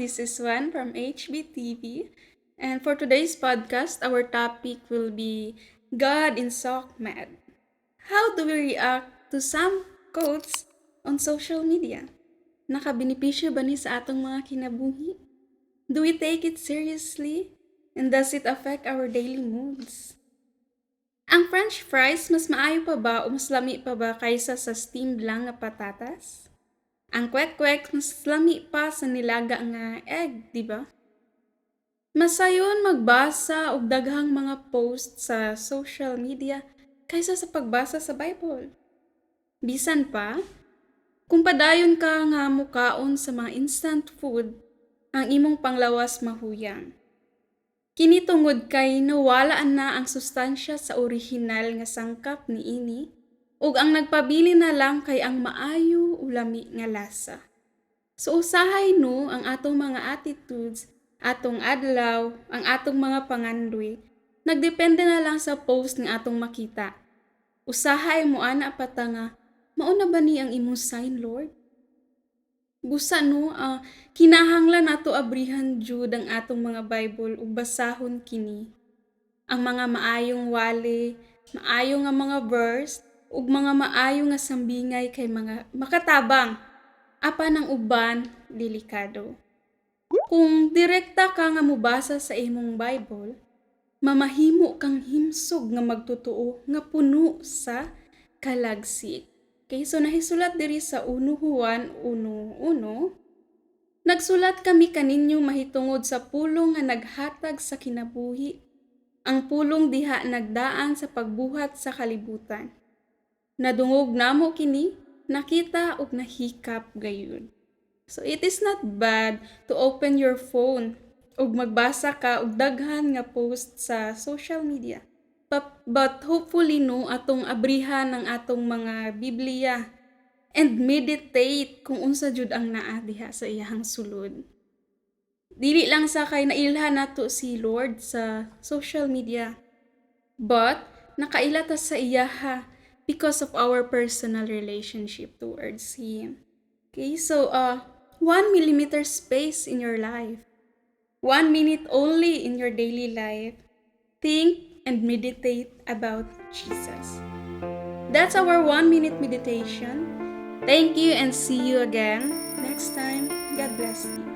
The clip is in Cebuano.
This is Swan from HBTV. And for today's podcast, our topic will be God in SOCMED. How do we react to some quotes on social media? Nakabenepisyo ba ni sa atong mga kinabuhi? Do we take it seriously? And does it affect our daily moods? Ang french fries, mas maayo pa ba o mas lami pa ba kaysa sa steamed lang nga patatas? Ang kwek-kwek, mas lami pa sa nilaga nga egg, di ba? Masayon magbasa og daghang mga post sa social media kaysa sa pagbasa sa Bible. Bisan pa, kung padayon ka nga mukaon sa mga instant food, ang imong panglawas mahuyang. Kini tungod kay nawala na ang sustansya sa orihinal nga sangkap niini ug ang nagpabilin na lang kay ang maayo o lami nga lasa. So usahay no, ang atong mga attitudes, atong adlaw, ang atong mga pangandoy, nagdepende na lang sa post nga atong makita. Usahay mo ana pa ta nga, mao na ba ni ang imong sign, Lord? Busa no, kinahanglan nato abrihan jud ang atong mga Bible ug basahon kini. Ang mga maayong wali, maayo nga mga verse, ug mga maayo nga sambingay kay mga makatabang apan ang uban delikado. Kung direkta ka nga mobasa sa imong Bible, mamahimo kang himsog nga magtotoo nga puno sa kalagsik. Okay, so nahisulat diri sa 1 Juan 1:1, "Nagsulat kami kaninyo mahitungod sa pulong nga naghatag sa kinabuhi. Ang pulong diha nagdaan sa pagbuhat sa kalibutan. Nadungog namo kini, nakita ug nahikap gayud." So it is not bad to open your phone ug magbasa ka og daghan nga post sa social media. But hopefully no, atong abrihan ang atong mga Biblia and meditate kung unsa jud ang naa diha sa iyahang sulod. Dili lang sa kay nailhan nato si Lord sa social media, but nakaila ta sa iyaha because of our personal relationship towards Him. Okay, so 1 millimeter space in your life, 1 minute only in your daily life. Think and meditate about Jesus. That's our 1 minute meditation. Thank you and see you again next time. God bless you.